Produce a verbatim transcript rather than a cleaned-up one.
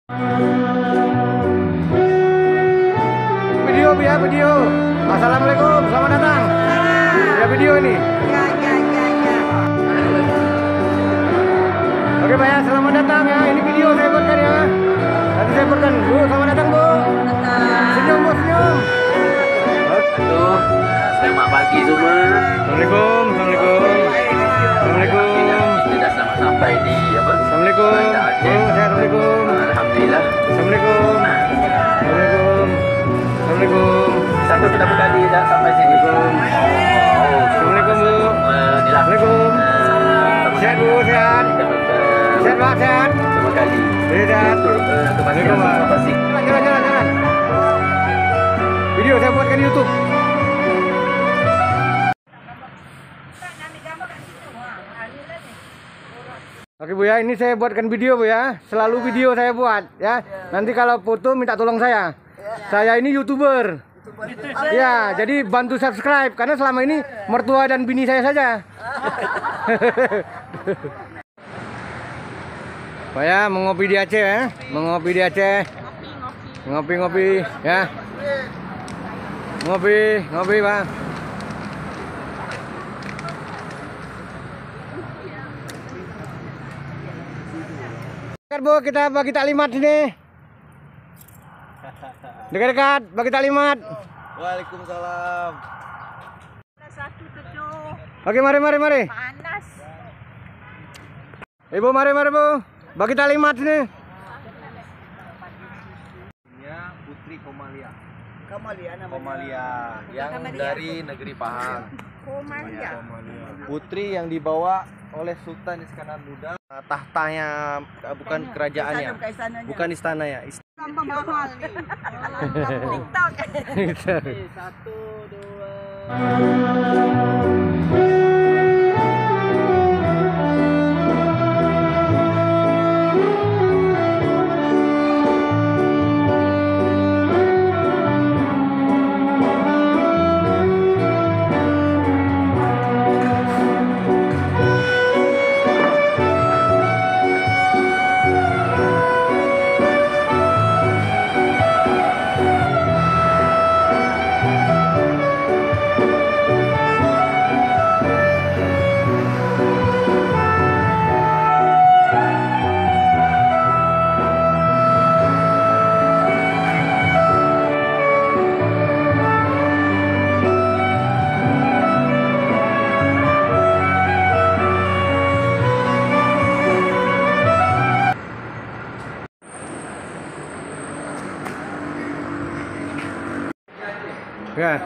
Video, Bu, ya, video. Assalamualaikum, selamat datang. Ya, video ini. Oke, Pak, ya, selamat datang, ya. Ini video saya buatkan, ya. Nanti saya buatkan. Bu, selamat datang, Bu. Senyum, Bu, senyum. Aduh, selamat pagi semua. Assalamualaikum, assalamualaikum. Assalamualaikum. Kita dah selamat sampai di, apa, Assalamualaikum. Banda Aceh. Bu, sehat, assalamualaikum. Alhamdulillah. Assalamualaikum. Assalamualaikum. Assalamualaikum. Satu kita buka di dah sampai sini. Assalamualaikum. Oh, Assalamualaikum, Bu. Eh, inilah. Assalamualaikum. Eh, sehat, Bu, sehat. Sehat, Pak, sehat. Pertama kali. Iya, sehat. Betul, eh, kepastian. Assalamualaikum, Pak. Jalan, jalan, jalan, jalan. Video saya buatkan YouTube. Oke, Bu, ya, ini saya buatkan video, Bu, ya. Selalu video saya buat, ya. Nanti kalau foto minta tolong saya. Saya ini YouTuber. Ya, jadi bantu subscribe karena selama ini mertua dan bini saya saja. Pak, ya, mengopi di Aceh, ya. Mengopi di Aceh. Ngopi-ngopi, ya. Ngopi, ngopi, Bang. Dekat, Bu, kita bagi taklimat sini. Dekat-dekat, bagi taklimat. Waalaikumsalam. Satu tujuh. Oke, mari, mari, mari. Panas. Ibu, mari, mari, Bu. Bagi taklimat sini. Putri Komalia. Komalia namanya. Komalia, yang Komalia. Dari negeri Pahang. Komalia. Putri yang dibawa oleh Sultan Iskandar Muda, tahtanya, eh, bukan kerajaannya, bukan istananya. Tambah mahal ni. TikTok. Oke, satu, dua. Ya,